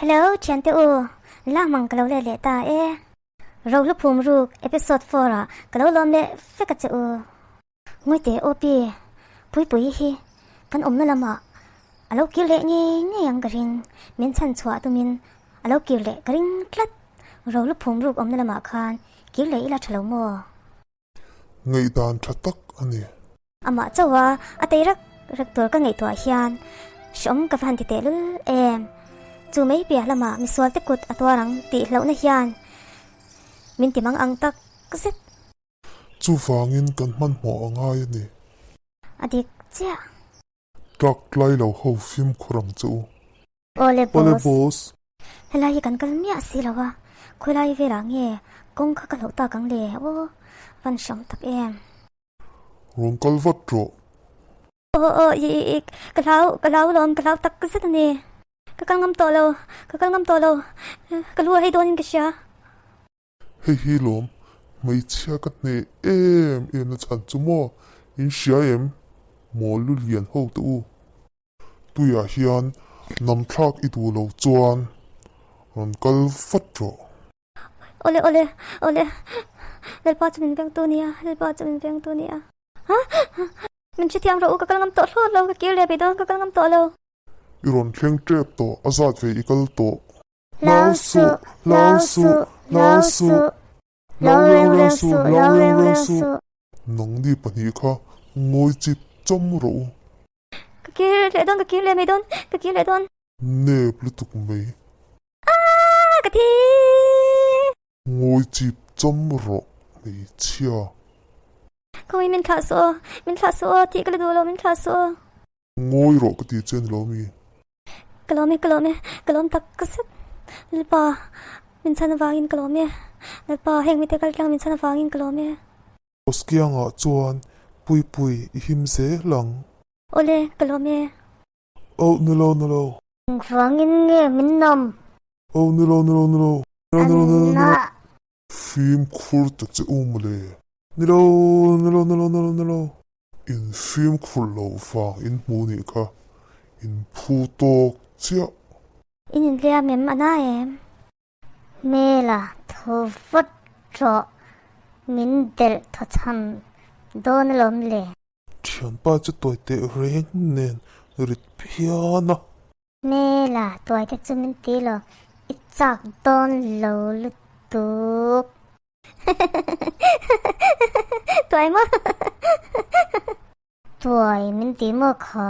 Hello thiante u, la mang ka lo let leh ta e. Rohlu phum ruk episode four ah ka lo lawm leh vek a che u. Ngawite OP Puipui hi kan awmna lamah a lo kir leh ngei ngei ang ka ring, min chhan chhuah tumin a lo kir leh ka ring tlat. Rohlu phum ruk awmna lamah khan kir leh ila tha lo maw? Ngaihdan tha tak a ni. Amah chauh a, a tei rak rak tur ka ngaihtuah hian hreawm ka va han ti teh lul em. Chu mai piah lamah misual te kut a tuar ang tih hlauhna hian min ti mang ang tak zet. Chuvangin kan hmanhmawh a ngai a ni. A dik chiah. Tlak tlai lo ho fimkhur ang che u. Awle Awle boss. boss. Helai hi kan kal miah si lo a, khawilai velah nge kawng kha ka hlauh tak ang le aw, van hreawm tak em. Rawn kal vat rawh. Aw aw i i i ka hlau ka hlau lawm ka hlau tak zet a ni. Ka kal ngam tawh lo ka kal ngam tawh lo ka lu a hei dawnin ka hria. Hei hi lawm hmeichhia ka hneh em em na chhan chu maw in hria em maw lu lian ho te u. Tuiah hian nam thlak i duh lo chuan rawn kal vat rawh. Awle awle awle Lalpa chu min vengtu nia Lalpa chu min vengtu nia. Ha min hrethiam rawh u ka kal ngam tawh hlawt lo ka kir leh ve dawn ka kal ngam tawh lo. I rawn thleng tep tawh a zat ve i kal tawh. Hlau suh, hlau suh, hlau suh. Hlau reng reng suh, hlau reng reng suh. Nangni pahnih kha ngawi chip chawm rawh u. Ka kir leh dawn, ka kir leh mai dawn, ka kir leh dawn. Nep lutuk mai. Aaa ka thi! Ngawi chip chawm rawh hmeichhia. Khawi min thlah suh aw, min thlah suh aw, tih ka la duh lo, min thlah suh aw. Ngawi rawh ka ti che ni lo mi. Ka lawm e, ka lawm e, ka lawm tak zet. Lalpa, min chhan avangin ka lawm e. Lalpa, heng mite kal tlang min chhan avangin ka lawm e. Awskiangah chuan Puipui i him zel ang. Awle, ka lawm e. Oh, ni lo, ni lo. Engvangin nge min nawm? Oh, ni lo, ni lo, ni lo. Ni lo, ni lo, ni lo, ni lo. Fimkhur ta che u mawle. Ni lo, ni lo, ni lo, ni lo, ni lo. In fimkhur loh vang in hmu nih kha in phu tawk chiah. In inhliam em a na em? Hmela tho vat rawh min delh thaw chham dawn alawm le. Thianpa chu tawi teh reng nen rit phian a. Hmela tuai te chu min ti lo i chak dawn lo lutuk. Tuai maw? Tuai min ti maw kha?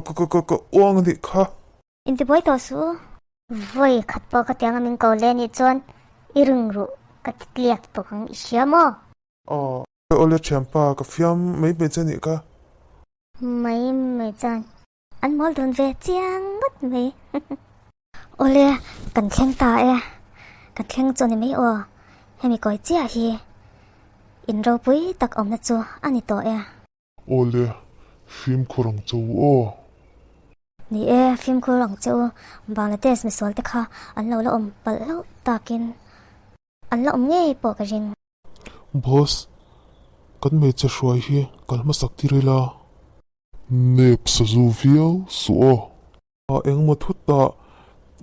Ka ka ka ka uang anih kha. Intibuai tawh suh u. Vawi khat pawh ka tiang a min ko le anih chuan i ring ruh ka ti tliak tawh ang i hria maw? Aw. Awle thianpa ka fiam mai mai che anih kha. Mai mai chuan An mawl dun ve chiang ngawt mai. Awle, kan thleng ta e. Kan thleng chu ni mai aw. Hemi kawi chiah hi in ropui tak awmna chu a ni tawh e. Awle, fimkhur ang che u aw. Ni e, fimkhur ang che u. Bangladesh misual te kha an lo la awm palh hlauh takin an la awm ngei pawh ka ring. Boss, kan hmeichhe hruai hi kal hmasak tir ila. Nep sazu viau suh aw. A engmaw thut ta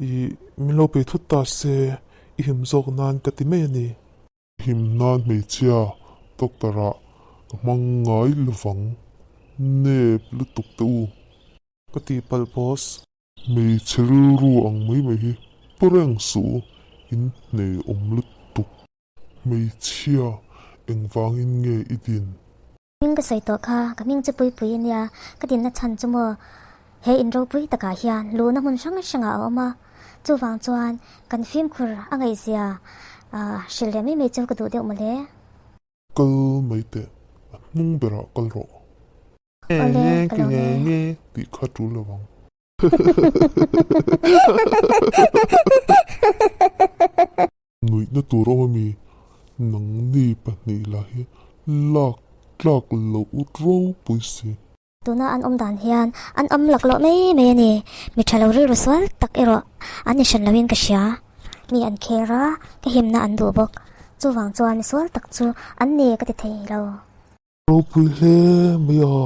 i min lo pe thut ta se i him zawk nan ka ti mai a ni. Him nan hmeichhia doctor ah ka hmang ngai lovang nep lutuk te u. Ka tihpalh boss. Hmeichhe rilru ang mai mai hi pu reng suh u, in hnei awm lutuk. Hmeichhia, engvangin nge i din? Hming ka sawi tawh kha, ka hming chu Puipui a nia, ka dinna chhan chu maw he in ropui takah hian luhna hmun hrang hrangah a awm a, chuvang chuan kan fimkhur a ngaihzia hrilh leh mai mai chu ka duh deuh mawle. Kal mai teh, a hnung berah kal rawh. Awle, ka lo nge. Tih kha tul lo ang. Nuihna tur awm ami nangni pahnih lah hi lak tlak loh ut ropui si. Tuna an awm dan hian an awm laklawh mai mai a ni. Mi tha lo rilru sual tak erawh an ni hran loin ka hria. Mi an kher a, ka himna an duh bawk. Chuvang chuan mi sual tak chu an ni ka ti thei lo. Ropui hle mai a.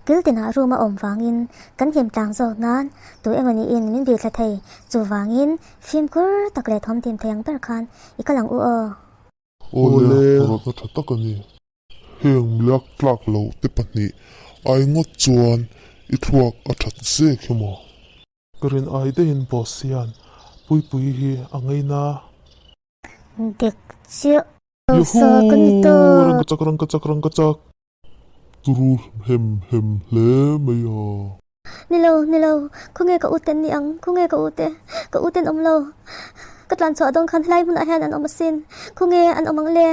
Kil tinah room a awm vangin kan him tlang zawk nan tu emaw niin min bih thla thei. Chuvangin fimkhur tak leh thawm dim thei ang ber khan i kal ang u aw. Awle, rawtna tha tak a ni. Heng milak tlak lo te pahnih ai ngawt chuan i thluak a that zek hi maw? Ka rin ai daihin boss hian Puipuii hi a ngaina. Dik chiah. Yahoo! Rangkachak rangkachak rangkachak. Turu hem hem hle mai a. Ni lo, ni lo, khawnge ka uten ni ang, khawnge ka ute, ka uten awm lo. Ka tlan chhuah dawn khan helai hmunah hian an awm asin, khawnge an awm ang le?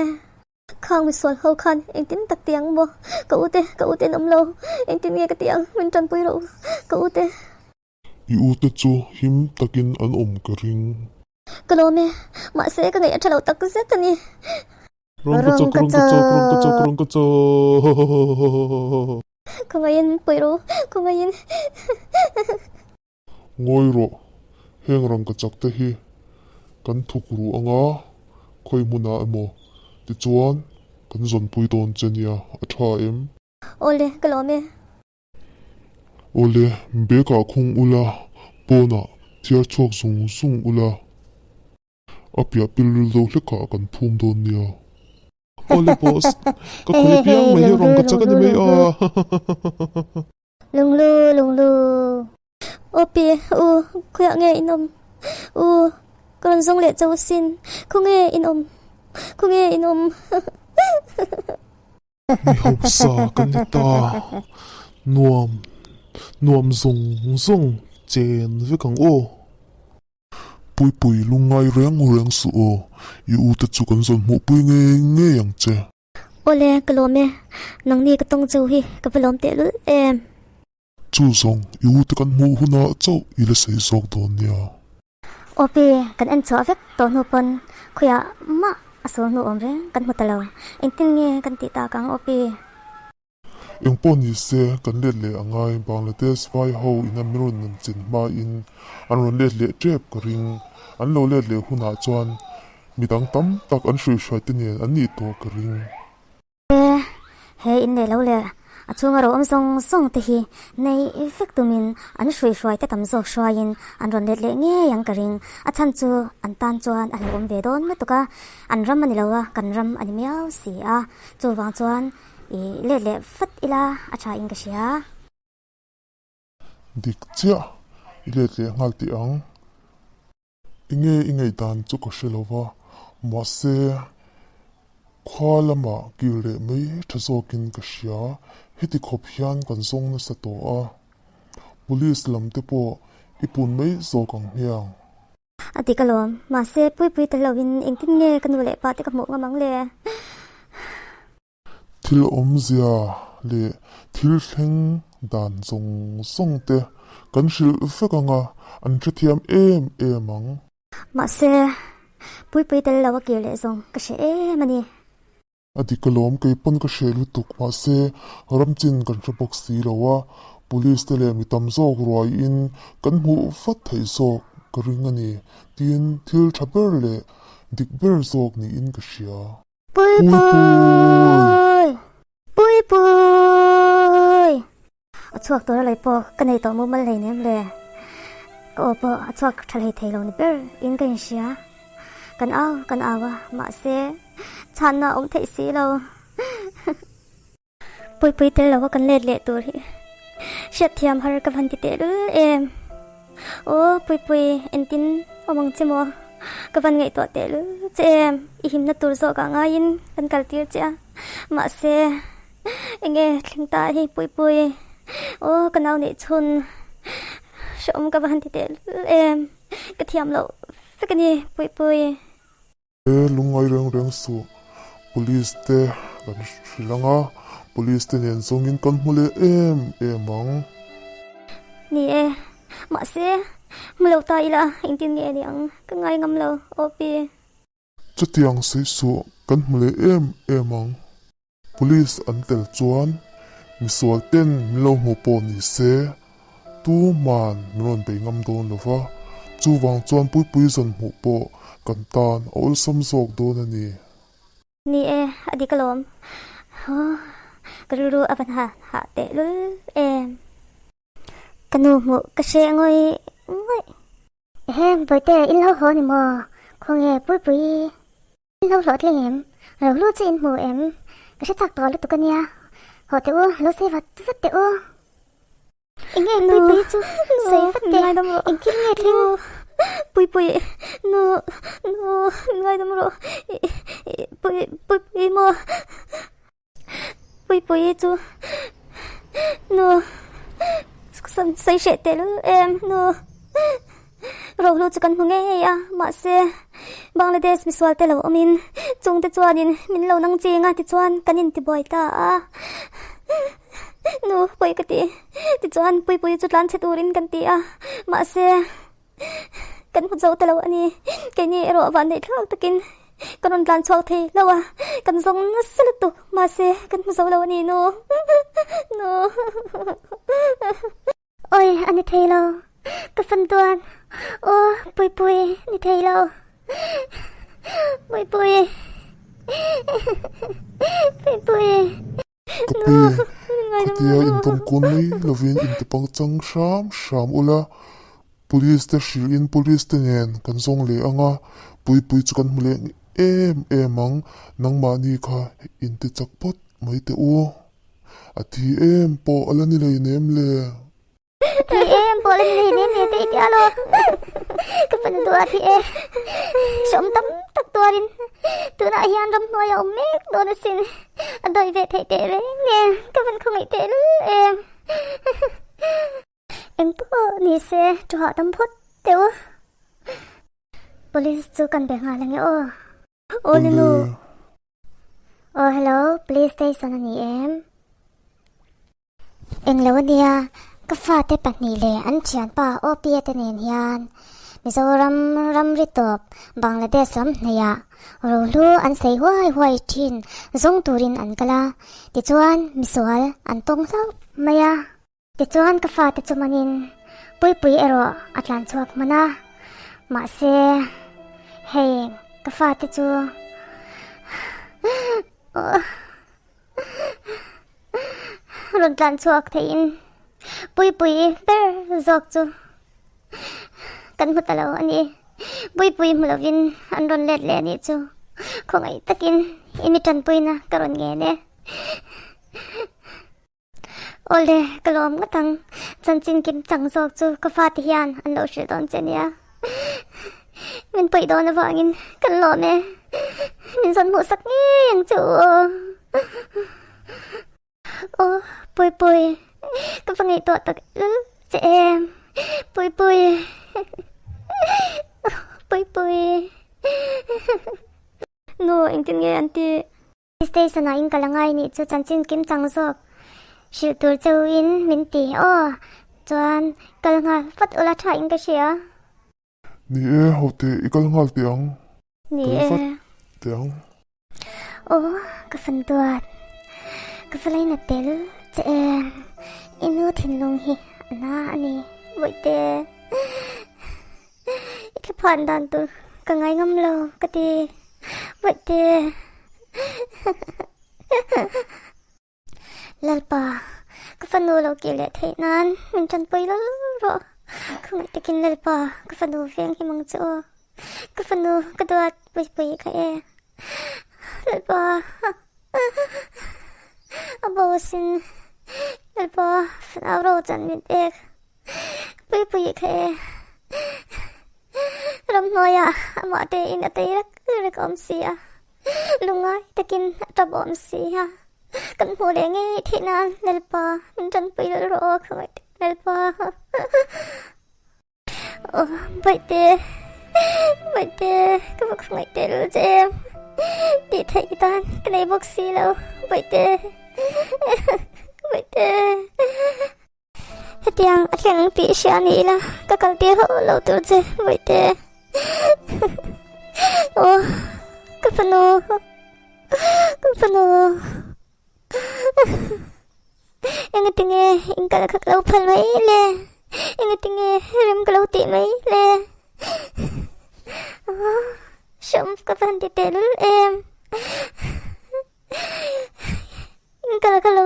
Khang misual ho khan engtin tak ti ang maw? Ka ute, ka uten awm lo, engtin nge ka ti ang, min tanpui rawh u, ka ute. I ute chu him takin an awm ka ring. Ka lawm e, mahse ka ngaih a tha lo tak zet a ni. Rangkachak, rangkachak, rangkachak, rangkachak. Khawngaihin pui rawh u, khawngaihin. Ngawi rawh, heng rangkachak te hi kan thuk ru anga khawi hmunah emaw tichuan kan zawnpui dawn che nia, a tha em? Awle, ka lawm e. Awle, bag ah khung ula, pawnah thiar chhuak zung zung ula, a piah pilril deuh hlekah kan phum dawn nia. Awle boss, ka khawi piang mai hi rawn ka chak a ni mai a. Lunglu, lunglu. Aw pi, u, khawiah nge in awm? U, ka rawn zawng leh chauh asin, khawnge in awm? Khawnge in awm? Mi hausa ka ni ta, nuam, nuam zawng zawng chen vek ang aw. Puipui lungngai reng reng suh aw, i u te chu kan zawn hmuhpui ngei ngei ang che. Awle, ka lawm e, nangni ka tawng chau hi ka va lawm tehlul em. Chu zawng, i u te kan hmuh hunah chauh i la sei zawk dawn nia. OP, kan en chhuah vek tawh hnu pawn khawiah mah a sawl hnu awm reng kan hmu ta lo. Engtin nge kan tih tak ang OP? Eng pawh ni se, kan let leh a ngai. Bangladesh vai ho in a min rawn nun chin hmain an rawn let leh tep ka ring. An lo let leh hunah chuan midang tam tak an hruihruai te nen an nih tawh ka ring. E, he in leh lo leh a chhunga ro awm zawng zawng te hi nei vek tumin an hruihruai te tam zawk hruaiin an rawn let leh ngei ang ka ring. A chhan chu an tan chuan a hlauhawm ve dawn lutuk a, an ram a ni lo a, kan ram a ni miau si a, chuvang chuan i let leh vat ila a tha in ka hria. Dik chiah, i let leh nghal tih ang. Enge i ngaihdan chu ka hre lo va, mahse khua lamah kir leh mai tha zawkin ka hria, heti khawp hian kan zawng nasa tawh a, police lam te pawh i pun mai zawk ang hmiang. A dik alawm, mahse Puipui tel loin engtin nge ka nu leh pa te ka hmuh ngam ang le? Thil awmzia leh thil thleng dan zawng zawng te kan hrilh vek ang a, an hrethiam em em ang. Mahse, Puipui tel lo a kir leh zawng ka hre em a ni. A dik alawm, kei pawn ka hreh lutuk, mahse, ramchin kan hre bawk si lo a, Police te leh mi tam zawk ruaiin kan hmuh vat theih zawk ka ring a ni, tiin thil tha ber leh dik ber zawk niin ka hria. Puipui! Puipui! A chhuak tur a lei pawh ka nei tawh mumal hlei nem le. Ka aw pawh a chhuak tha hlei thei lo ni ber in ka inhria. Kan au kan au a, mahse chhanna a awm theih si lo. Puipui tel lo a kan let leh tur hi hriatthiam har ka van ti tehlul em. Aw Puipui engtin awm ang che maw? Ka van ngaihtuah tehlul che em? I himna tur zawk ah ngaiin kan kal tir che a, mahse enge thleng ta hi Puipui? Aw ka nau neih chhun hrehawm ka van ti tehlul em? Ka thiam loh vek a ni Puipui. E lungngai reng reng suh, Police te kan hrilh ang a, Police te nen zawngin kan hmu leh em em ang. Ni e, mahse hmu lo ta ila engtin nge ni ang, ka ngai ngam lo, OP. Chutiang sawi suh, kan hmu leh em em ang. Police an tel chuan misual ten min lo hmu pawh ni se, tuman min rawn bei ngam dawn lo va, chuvang chuan Puipui zawn hmuh pawh kan tan a awlsam zawk dawn a ni. Ni e, a dik alawm. Ka rilru a van ha hah tehlul em. Ka nu hmuh ka hre ngawih ngawih. Ehe, Bawihte, in lo haw ni maw? Khawnge, Puipui, in lo hlawhtling em? Rohlu chu in hmu em? Ka hre chak tawh lutuk a nia. Haw teh u, lo sawi vat vat teh u. Enge Puipui chu sawi vat teh, engtin nge thleng? Puipui, nu, nu, ngaidam rawh. Pui, Puipui maw? Puipui chu nu sawi hreh teh lul em nu Rohlu chu kan hmu ngei a mahse Bangladesh misual te lo awmin chungte chuanin min lo nang ching a tichuan kan intibuai ta a nu pawi ka ti tichuan Puipui chu tlan chhe turin kan ti a mahse. Kan hmu zo ta lo a ni. Keini erawh vanneih thlak takin ka rawn tlan chhuak thei hlauh a, kan zawng nasa lutuk mahse kan hmu zo lo a ni nu. Nu. Awi a ni thei lo, ka fan tuan. Aw Puipui ni thei lo. Puipui. Puipui. Ka pi, khatia inkawm kun mai lovin intipang chang hram hram ula, Police te hrilhin Police te nen kan zawng leh ang a, Puipui chu kan hmu leh em em ang, nangmahni kha inti chak phawt mai teh u. A thi em pawh a la ni hleinem le. Thi em pawh la ni hleinem le te i ti a lo. Ka fanu duh a thi e. Hreawm tam tak tuarin tunah hian ramhnuai a awm mek dawn asin. A dawi ve theih teh reng nen ka van khawngaih teh lul em. Eng pawh ni se thu hahdam phawt teh u. Police chu kan be nghal ange aw. Aw ni nu. Aw hello police station a ni em? Englo ania, ka fate pahnih leh an thianpa Opia te nen hian Mizoram ramri tawp Bangladesh lam hnaihah rohlu an sawi huai huai thin zawng turin an kal a, tichuan misual an tawng hlauh mai a. Tichuan ka fate chu manin Puipui erawh a tlan chhuak hman a, mahse hei ka fate chu Rawn tlan chhuak theihin Puipui ber zawk chu kan hmu ta lo a ni. Puipui hmu lovin an rawn let leh a nih chu. Khawngaih takin i mi tanpuina ka rawn ngen e. Awle, ka lawm ngawt ang. Chanchin kim chang zawk chu ka fate hian an lo hrilh dawn che nia. Min puih dawn avangin kan lawm e. Min zawn hmuh sak ngei ang che u aw. Aw, Puipui, ka va ngaihtuah tak lul che em. Puipui, Puipui. Nu, engtin nge an tih? Station ah in ka la ngai nih chu chanchin kim chang zawk hrilh tur cheu in min ti aw chuan kal nghal vat ula tha in ka hria. Ni e ho teh i kal nghal teh ang. Ni Kal e. vat teh ang. Aw ka fan duat ka va lainat tel che em i nu thinlung hi a na a ni Bawihte i thlaphan dan tur ka ngai ngam lo ka ti. Bawihte. Lalpa, ka fanu lo kir leh theih nan min tanpui lul rawh. Khawngaih takin Lalpa, ka fanu veng hi mang che aw. Ka fanu ka duat puipui kha e. Lalpa, a bo asin. Lalpa, fanau ro chan min pek. Puipui kha e. Ramhnuaiah amah tein a tei rek rek awm si a, lungngai takin a tap awm si a. Kan hmuh leh ngei theih nan Lalpa min tanpui lul rawh aw khawngaih tak Lalpa. Aw Bawihte, Bawihte ka va khawngaih teh lul che em. Tih theih tan ka nei bawk si lo Bawihte, Bawihte. Hetiang a thleng tih hria ni ila ka kal tir hauh lo tur che Bawihte. Aw ka fanu ka fanu engatinge in kal kha ka lo phal mai le engatinge rem ka lo tih mai le aw hreawm ka va han ti teh lul em. In kal kha lo.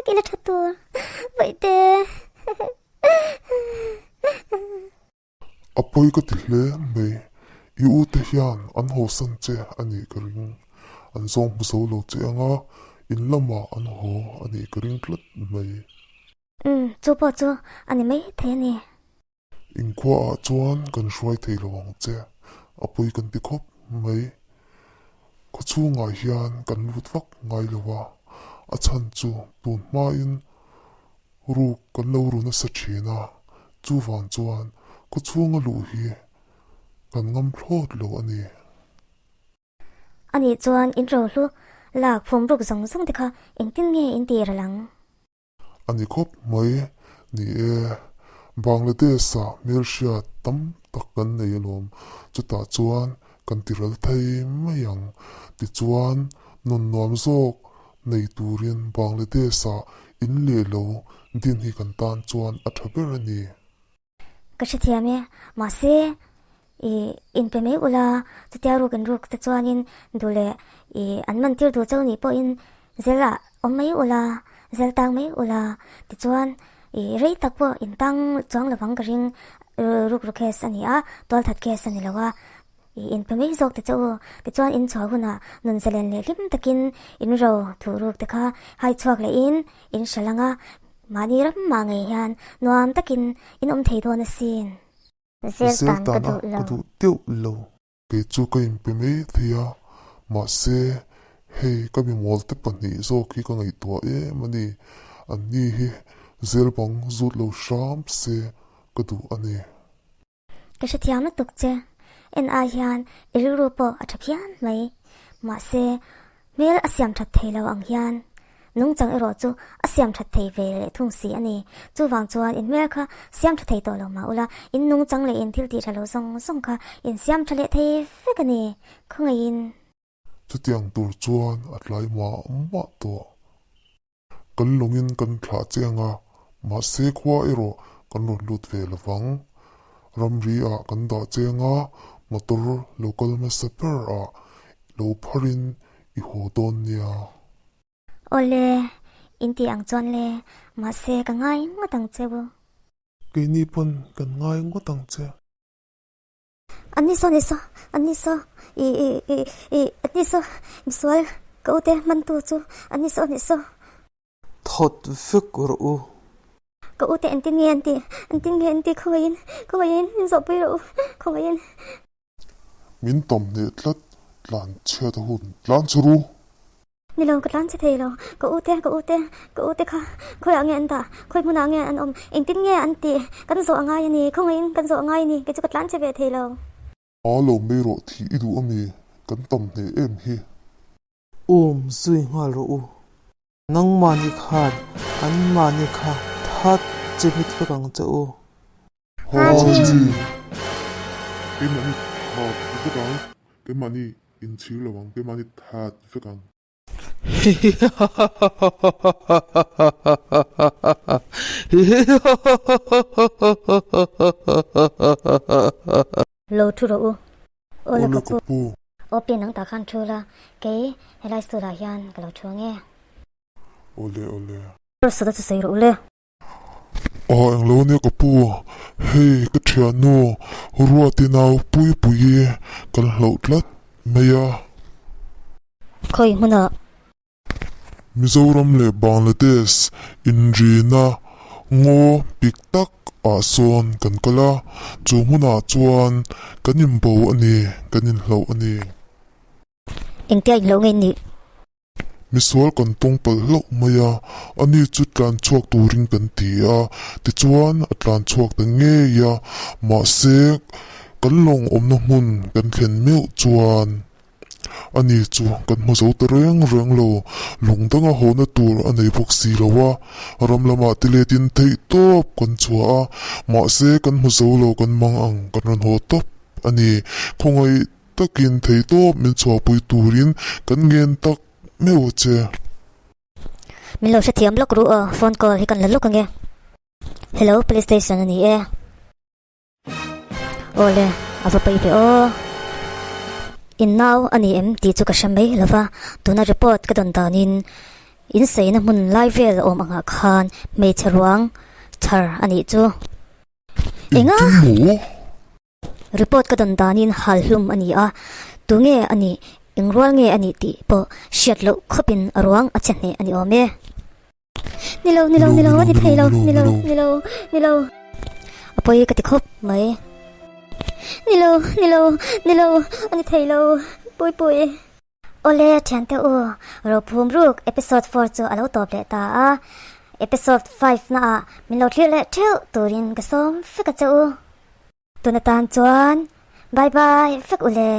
vek ila tha tur. Bawihte. A pawi ka ti hle mai. I u te hian an hawsan che a nih ka ring. An zawng hmu zo lo che anga in lamah an haw a nih ka ring tlat mai. Umm, chu pawh chu a ni mai thei a ni. Inkhuaah chuan kan hruai thei lo ang che, a pawi kan ti khawp mai. Khawchhungah hian kan lut vak ngai lo a, a chhan chu tun hmain ruk kan lo ru nasa thin a, chuvang chuan khawchhunga luh hi kan ngam thlawt lo a ni. Anih chuan in rohlu lak phum ruk zawng zawng te kha engtin nge in tih ral ang? A ni khawp mai. Ni e, Bangladesh-ah hmelhriat tam tak kan nei alawm. Chutah chuan kan ti ral thei mai ang. Tichuan, nun nuam zawk nei turin Bangladesh-ah in leh lo din hi kan tan chuan a tha ber a ni. Ka hrethiam e, mahse i inpe mai ula, chutia ruk in ruk te chuanin duh leh i an man tir duh chauh nih pawhin zel ah awm mai ula, zel tang mai ula, tichuan i rei tak pawh in tang chuang lovang ka ring ruk ru case a ni a, tualthat case a ni lo a, i inpe mai zawk te chauh u, tichuan in chhuah hunah nun zalen leh hlim takin in ro thuh ruk te kha hai chhuak lehin in hre lang a, mahni ram mah ngei hian nuam takin in awm thei dawn asin. Zel tan ka duh lo. Ka duh deuh lo. Kei chu ka inpe mai thei a, mahse hei ka mimawl te pahnih zawk hi ka ngaihtuah em a ni. Anni hi zel bang zut lo hram se ka duh a ni. Ka hrethiam lutuk che. En ai hian i rilru pawh a tha phian mai. Mahse, hmel a siam that thei lo ang hian nungchang erawh chu a siam that thei ve leh thung si a ni. Chuvang chuan in hmel kha siam tha thei tawh lo mah ula, in nungchang leh in thil tih tha lo zawng zawng kha in siam tha leh thei vek a ni. Khawngaihin. Chutiang tur chuan a tlai mah mah tawh. Kan lawngin kan thlah che ang a, mahse khua erawh kan rawn lut ve lo vang. Ramri ah kan dah che ang a, motor lo kal hmasa ber ah lo pharin i haw dawn nia. Awle, in tih ang chuan le, mahse ka ngai ngawt ang che u. Keini pawn kan ngai ngawt ang che. An ni saw ni saw, an ni saw, i i i i an ni saw, misual ka ute hmantu chu an ni saw ni saw. Thawt vek rawh u. Ka ute engtin nge an tih, engtin nge an tih khawngaihin, khawngaihin min zawhpui rawh u, khawngaihin. Min tam hneh tlat, tlan chhiat a hun, tlan chhe ru. Ni lo, ka tlan che thei lo. Ka u te, ka u te, ka u te kha khawiah nge an dah? Khawi hmunah nge an awm? Engtin nge an tih? Kan zawh a ngai a ni, khawngaihin kan zawh a ngai a ni, kei chu ka tlan che ve thei lo. A lo mai rawh thih i duh a mi? Kan tam hneh em hi. Um zui nghal rawh u. Nangmahni khan anmahni kha that che hmit vek ang che u. Haji! Keimahni that vek ang, keimahni inchhir lo ang, keimahni that vek ang. Lo thu rawh u. Awle Awle ka ka pu. pu. Aw pi nang tah khan thu la, kei helai stool ah hian ka lo thu ang e. Awle awle. Sawta chu sawi rawh u le. Aw englo ania ka pu, hei ka thiannu Ruati nau Puipuii kan hlauh tlat mai a. Khawi hmunah? Mizoram leh Bangladesh inrina ngaw pik tak ah sawn kan kal a, chu hmunah chuan kan inbo a ni, kan inhlauh a ni. Engtia inhlauh nge nih? Misual kan tawng palh hlauh mai a, ani chu tlan chhuak turin kan ti a, tichuan a tlan chhuak ta ngei a, mahse kan lawng awmna hmun kan thlen meuh chuan ani chu kan hmu zo ta reng reng lo, lung danga hawhna tur a nei bawk si lo a, ram lamah ti letin theih tawp kan chhuah a, mahse kan hmu zo lo kan mang ang kan rawn haw tawp a ni, khawngaih Takin thei tawp min chhuahpui turin kan ngen tak meuh che. Min lo hrethiam lawk ru aw, phone call hi kan la lawk ange. Hello, police station a ni e. Awle, a va paih ve aw. In nau a ni em tih chu ka hre mai lova, tuna report ka dawn danin. Inseina hmun lai vel awm angah khan hmeichhe ruang chhar a nih chu. Enga? Engtin maw? Report ka dawn danin hal hlum a ni a, tunge a nih, eng rual nge a nih tih pawh hriat loh khawpin a ruang a che hneh a ni awm e. Ni lo, ni lo, ni lo, a ni thei lo, ni lo, ni lo, ni lo. A pawi ka ti khawp mai. Ni lo, ni lo, ni lo, a ni thei lo, Puipui. Awle, thiante u, Rophum ruk episode four chu a lo tawp leh ta a, episode five naah min lo thlir leh theuh turin ka sawm fek a che u. Tun atan chuan bye bye vek u le.